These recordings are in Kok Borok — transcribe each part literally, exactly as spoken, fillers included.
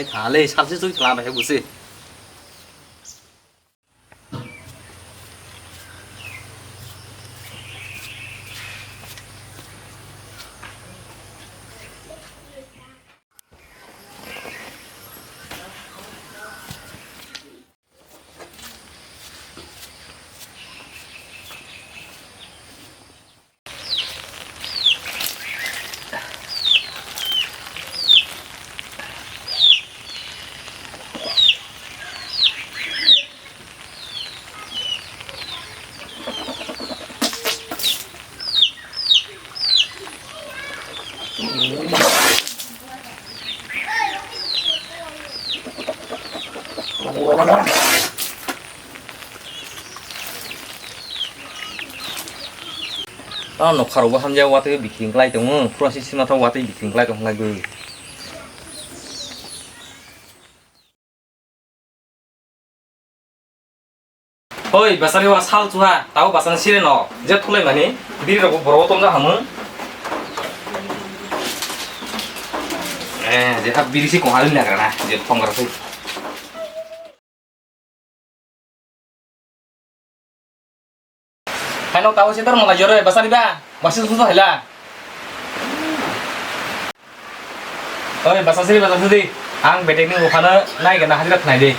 Thale, salsi sui thla bai busi. Tamo nokha rok bo hamjak, watwi bikring klai tongo, pura si sima tha watwi bikring klai tong khlai bw. Oi, bwsari wa sal chuha, tabo bwsani sire no, je thulai mani, biri rok bo borok tomjak hamung. Eh, je ha biri si kong halin nagra na, je thong gra thai. Haino tabo se tor mala jore bwsari ba, bwsari susu haila. Oi, bwsasiri, bwsasiri. Ang bedekni buphano nai gana hajira khnai di.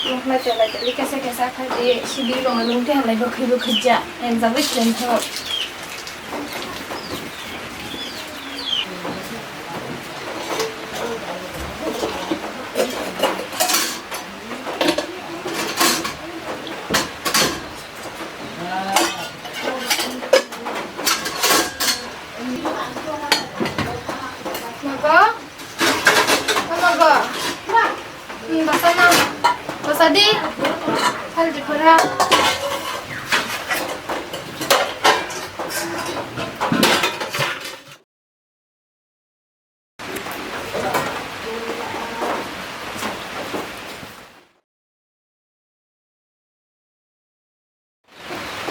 Mokhlai cholai tali kesa kesa khai di, sidi rong nung te halai bo khai bo khai ja, yang jagwi chen tho. Mago? O mago? Hmm, basa na. Basa di. Hal di pura.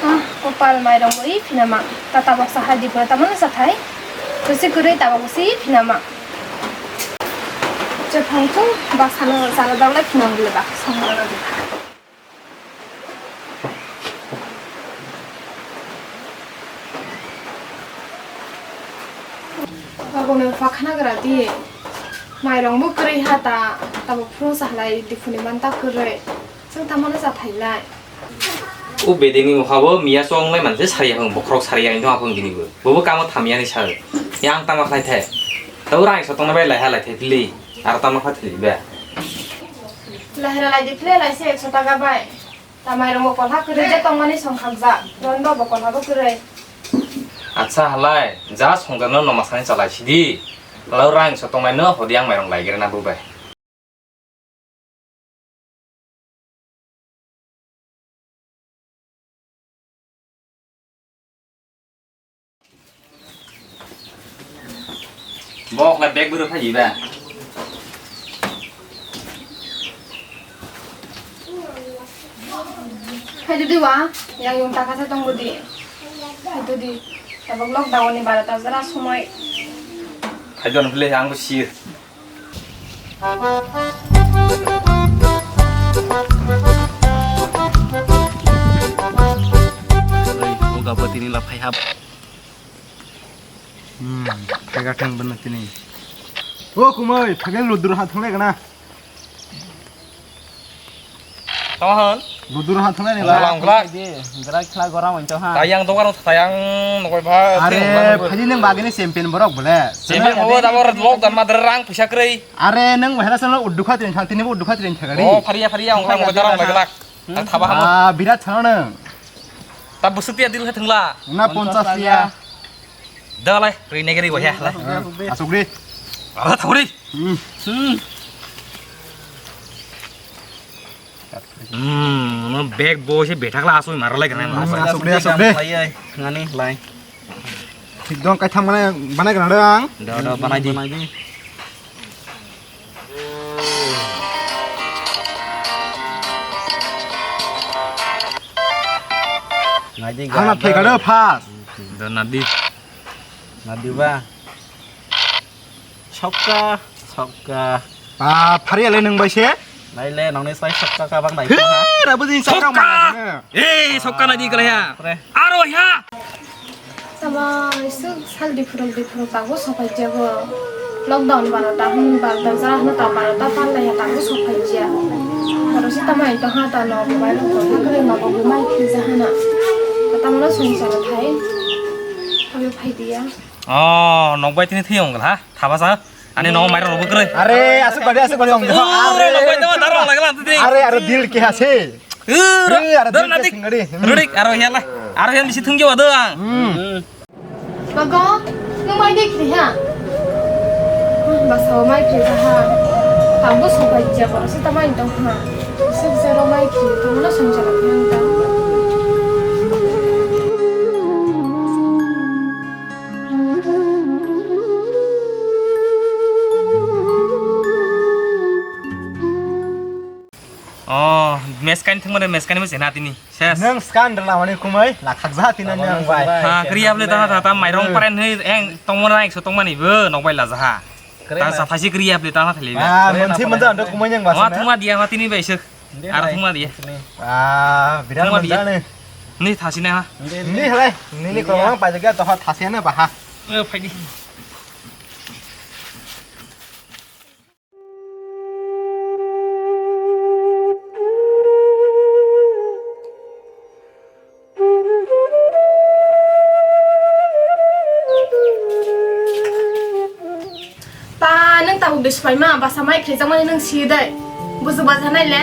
Ah, kopal mairong bo i phinama. Ta tabok sa hai di pura tamano sa thai. Kusi kurui tabok kusi phinama. Chephang tu bak sano sano dawlai phinang bile bak song dawlai bile. Aboni bupha khna gra di. Mairong bo kwrwi ha ta, tabuk phuru sa halai diphuni man ta kwrwi. Chwng tamo no cha thai lai. O bedengni bupha bo miya chong lai manse sariya hwn, bokhorok sariya hwn tong aphang dini bo. Bo bo kamo thamya ni sa. Yang tama khlai thai. Tau rang sa tong na bai lai ha lai thai pili. Ar tamo kha thili ba. Lahira lai di phle lai se ekso taka bai. Ta mairong bo kolha kwrwi je tongmani songkhakjak, rondo bo kolha bo kwrwi. Acha halai, ja songjakno no masani chalai sidi. Halai rang so tongnai no hodi ang mairong lai gira na bubai. Bo khlai bag bwrwi phai ba. Phai dudi wa, yang yung taka se tong dudi. Phai dudi. Tabuk lockdown ni baro ta jora somoi. Phai don bile ang bo sir. Oi, o gabo tini la phai hab. Hmm, phaiga thang bana tini. O kumai, phaiga ludur ha thanglai gana. Tama hon? Ludur ha thanglai ni ba. Wala ungla. Di, gerai khla gora wancho ha. Tayang dogar tayang nokoi ba. Are, phai nang bagini champion borok bole. Champion hobo da bor lok dan madar rang pisa krei. Are, nang bahara sana uddu khatrin thang, tini uddu khatrin thagari. Oh, phariya, phariya, ungla, ungla, darang, ungla, ungla. Thaba hamo. Ah, birat thang nang. Ta busuk tiya dil khe thwngla. Na ponchas tiya. Da lai, rwi nege rwi wahya lai. Asuk ri. Ala thori. Hmm. Hmm. Hmm, no bag bo se bethak la asoi mara lai kana. Hmm, asok de, asok de. Lai ai, ngani lai. Thik dong, kaitham mane banai kana dong. Do, do, banai di. Banai di. Nai di, ang na ga, thai ga. Kada pas. Do na di. Na di ba. Sokka, sokka. Ba, phari ale nung bai se? Nai le, nong ni sai sokka ka bang dai. He, ha? Rabu din sokka. Sokka! Mana? Eh, sokka na di kala ya. Pre. Aro ya. Tama, isu sal di phuruk di phuruk tago sopai jago. Lockdown baro ta hwn baro ta ja hwn ta baro ta pal lai ya tago sopai ja. Aro si tama ito ha ta no mobile ko ha kare no ko mai ki ja hana. Tama no sung sung thai. Abi phai dia. Oh, nok bai tini thiyong gala, ha? Thaba sa? Ani nok mai rok bwkrwi. Are, asuk bari, asuk bari ong. Oh, are, nok bai tama darong lagla tini. Are, are, dil ke hase. Eh, are, dil ke singari. Rudik, aro hiala. Aro hiala bisi thungki wado ang. Hmm. Bago, nung mai dek ri ha. Basa mai kri ha. Tambo sobai ja, boro si tamai tong ha. Sik zero mai kri, tamno sung jala nang ta. Oh, meskani thwngmani meskani bo chena tini. Ses. Nang skan rwla mani kumai, lakhak ja tini nang bai. Ha, kriya bole ta ta ta mairong paren hei eng tongmani ekso tongmani bo nok bai laja ha. Ta sa phaisi kriya bole ta thali ba. Ah, monsi monja ando kumai nang ba. Wa thuma dia ma tini bai sek. Aro thuma dia. Ah, bidan monja ne. Ni thasi na ha. Ni halai, ni ni ko ma pa jaga to ha thasi na ba ha. Eh, phai di. Ta, nung tabuk de sbai ma, basa mai khrijak mani nung si de. Buju baja nai le.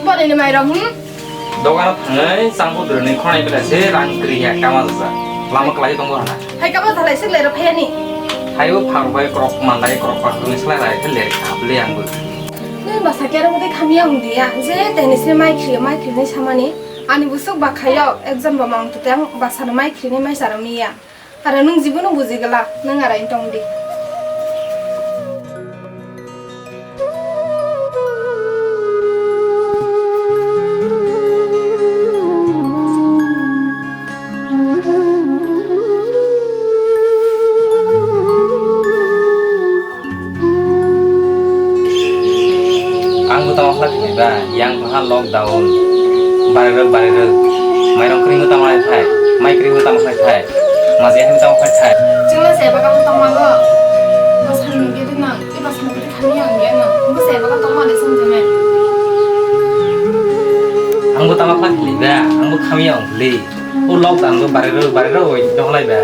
Boni ni mai rok, hmm? Dogan thangwi changbo dwrwini khonai bela se rang kwrwi ya kama jasa. Lama kwlai tongo hana. Hai kama jalai sik lero phayani. Hai o phang bai krok mandai krok pa hwnwi slai rai khe ler kha bwle ang bo. Nui basa kero mode khami ang dia. Je teni se mai khri mai khri ni samani. Ani busuk ba khayo ekjon ba mang tuteng basa no mai khri ni mai saro miya. Aro nung jibono buji gala, nung arai tong di. Ang bo tamo khlai philai ba, yang paha lockdown. Barirok, barirok. Mairong kring bo tamo khlai phai, mai kring bo tamo khlai phai, maji hai bo tamo khlai phai. Chwngno se baka bo tongma go. Bo samni gede nang, iba samni gede khani yang ya nang. Bo se baka tongma de samjeme. Ang bo tamo khlai philai ba, ang bo khami yang philai. O lockdown bo barirok, barirok oi tong khlai ba.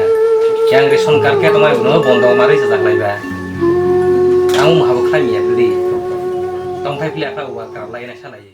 Yang ration card khe tongmani bondo mari jajak lai ba. Ang bo maha bo khlai miya philai. Tongthai philai akha uwa kar lai nai salai.